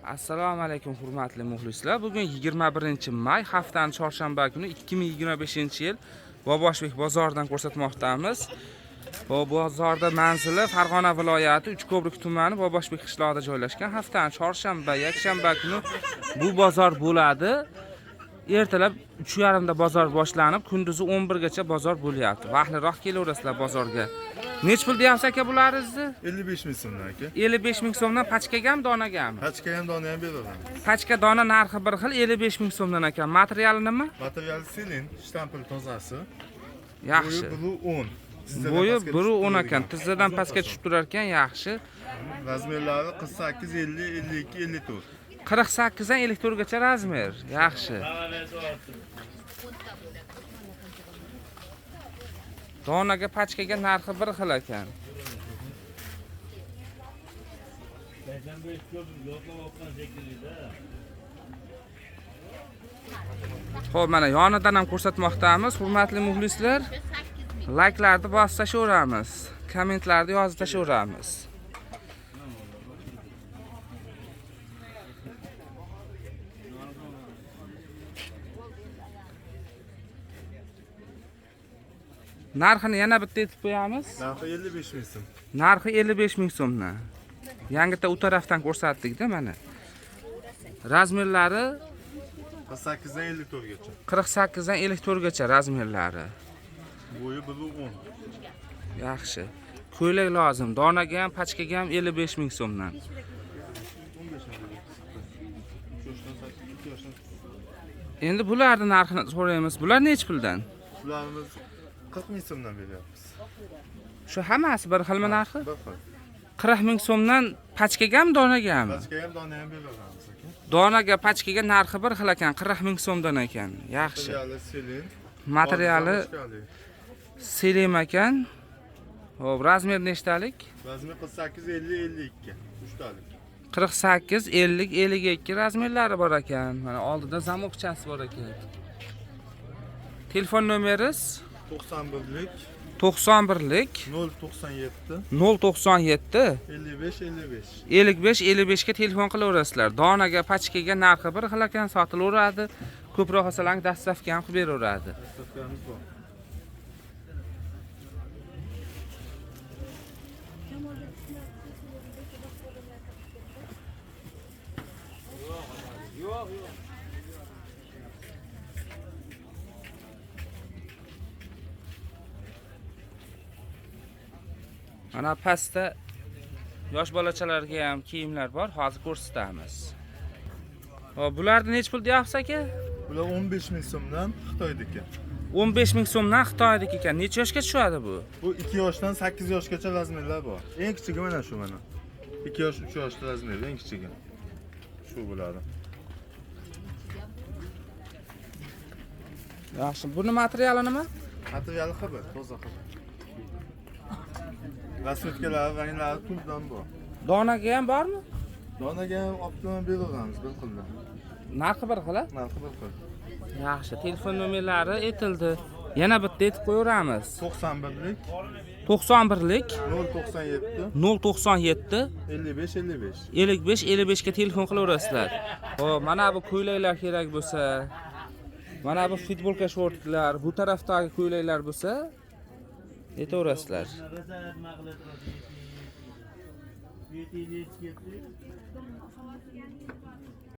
Assalomu alaykum hurmatli muxlislar. Bugun 21-may, haftaning chorshanba kuni 2025-yil Boboshbek bozoridan ko'rsatmoqdamiz. Bu bozorda manzili Farg'ona viloyati Uchko'prik tumani Boboshbek qishlog'ida joylashgan. Haftaning chorshanba, yakshanba kuni bu bozor bo'ladi. Ertalab 3:30 da bozor boshlanib, kunduzi 11 gacha bozor bo'lyapti. Vaqtliroq kelaverasizlar bozorga. Nech pul deyapsiz aka bularingizni? 55 ming so'mdan aka. 55 ming so'mdan pachkagami, donagami? Pachka ham dona ham beraman. Pachka dona narxi bir xil 55 ming so'mdan ekan. Materiali nima? Material selin, shtampil tozasi. Yaxshi. Bo'yi 1.10. Tizzadan Bo'yi pastga 1.10 tushib ekan. turadigan. Tizzadan pastga tushib turar ekan, yaxshi. Razmerlari 48, 50, 52, 54. 48 dan 54 gacha razmer. Yaxshi. Donaga pachkaga narxi bir xil ekan. 85 köprü yoklama şeklinde. Xo'p, mana yonidan ham ko'rsatmoqdamiz, hurmatli muxlislar. Layklarni bosib tashaveramiz. Kommentlarni yozib tashaveramiz. Narxini yana bitta aytib qo'yamiz. Narxi 55 ming so'm. Narxi 55 ming so'mdan. Yangita u tarafdan ko'rsatdik-da mana. Razmerlari 48 dan 54 gacha. 48 dan 54 gacha razmerlari. Bo'yi 1.10. Yaxshi. Ko'ylak lozim. Donaga ham, pachkaga ham 55 ming so'mdan. 15 ming. 3 yoshdan 8, 2 yoshdan. Endi bularni narxini so'raymiz. Bular nechi puldan? Bularimiz 40 ming so'mdan beryapmiz. Shu hammasi bir xilmi narxi? Bir xil. 40 ming so'mdan pachkagami, donagami? Pachka ham dona ham beraveramiz aka. Donaga, pachkaga narxi bir xil ekan, 40 ming so'mdan ekan. Yaxshi. Materiali selin. Materiali Pachkali. selim ekan. Xo'p, razmer nechtalik? Razmer 48, 50, 52. Uchtalik. 48, 50, 52 razmerlari bor ekan. Mana oldida zamokchasi bor ekan. Telefon nomeringiz 91lik 91lik 097 097 55 55. 55 55 ga telefon qilaverasizlar. Donaga, pachkaga narxi bir xil ekan, sotilaveradi. Ko'proq olsalang dastavka ham qilib beraveradi. Dastavkamiz bor. Mana pastda yosh bolachalarga ham kiyimlar bor, hozir ko'rsatamiz. Hop, bularni nechi pul deyapsiz aka? Bular 15 ming so'mdan Xitoydiki. 15 ming so'mdan Xitoydiki ekan. Necha yoshga tushadi bu? Bu 2 yoshdan 8 yoshgacha razmerlar bor. Eng kichigi mana shu mana. 2 yosh, 3 yoshda razmer eng kichigi. Shu bo'ladi. Yaxshi. Buni materiali nima? Materiali xabar, toza xabar. Rasvetkalari, ranglari tuzdan bor. Donaga ham bormi? Donaga ham olib beraveramiz bir xildan. Narxi bir xil? Narxi bir xil. Yaxshi. Telefon nomerlari aytildi. Yana bitta aytib qo'yaveramiz. 91lik 91lik 097 097 55 55. 55 55 ga telefon qilaverasizlar. Xo'p, mana bu ko'ylaklar kerak bo'lsa, mana bu futbolka shortlar, bu tarafdagi ko'ylaklar bo'lsa, aytaverasizlar. Rezalet mağlet.